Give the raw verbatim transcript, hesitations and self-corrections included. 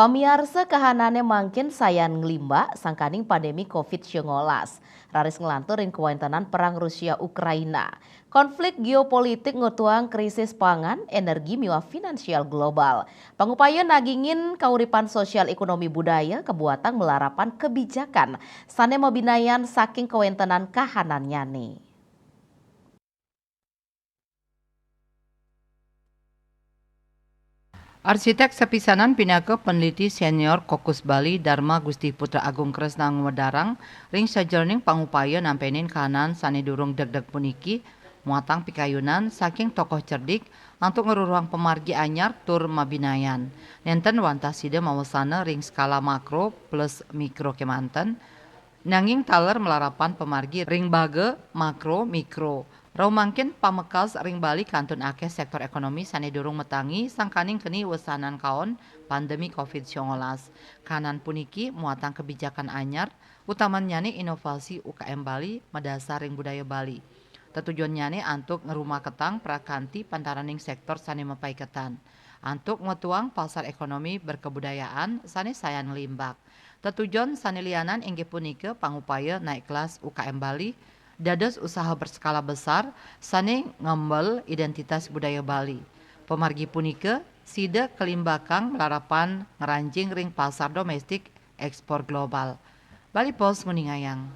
Pamiarsa, kahanané mangkin sayan nglimbak sangkaning pandemi covid sembilan belas. Raris nglantur ring kawéntenan perang Rusia Ukraina. Konflik geopolitik ngutuang krisis pangan, energi miwah finansial global. Pangupaya nagingin kauripan sosial ekonomi budaya kabuatang malarapan kebijakan sané mabinayan saking kawéntenan kahanannyané. Arsitek sapisanan pinaka peneliti senior Kokus Bali Dharma Gusti Putra Agung Kresna ngwedarang ring sajeroning pangupaya nampenin kahanan sané durung degdeg puniki muatang pikayunan saking tokoh cerdik antuk ngruruhang pamargi anyar tur mabinayan. Nénten wantah sida mawesana ring skala makro plus mikro kémanten, nanging taler malarapan pamargi ring baga makro mikro. Rauh mangkin pamekas ring Bali kantun akéh séktor ékonomi sané durung matangi sangkaning keni wesanan kaon pandemi covid sembilan belas. Kahanan puniki muatang kebijakan anyar, utamannyané inovasi U K M Bali madasar ring budaya Bali. Tetujuannyané antuk ngrumaketang prakanti pantaraning séktor sané mapaiketan. Antuk ngwetuang pasar ékonomi berkebudayaan sané sayan nglimbak. Tetujon sané lianan inggih punika pangupaya naik kelas U K M Bali dados usaha berskala besar sané ngembel identitas budaya Bali. Pamargi punika sida kalimbakang malarapan ngranjing ring pasar domestik, ekspor global. Bali Post nguningayang.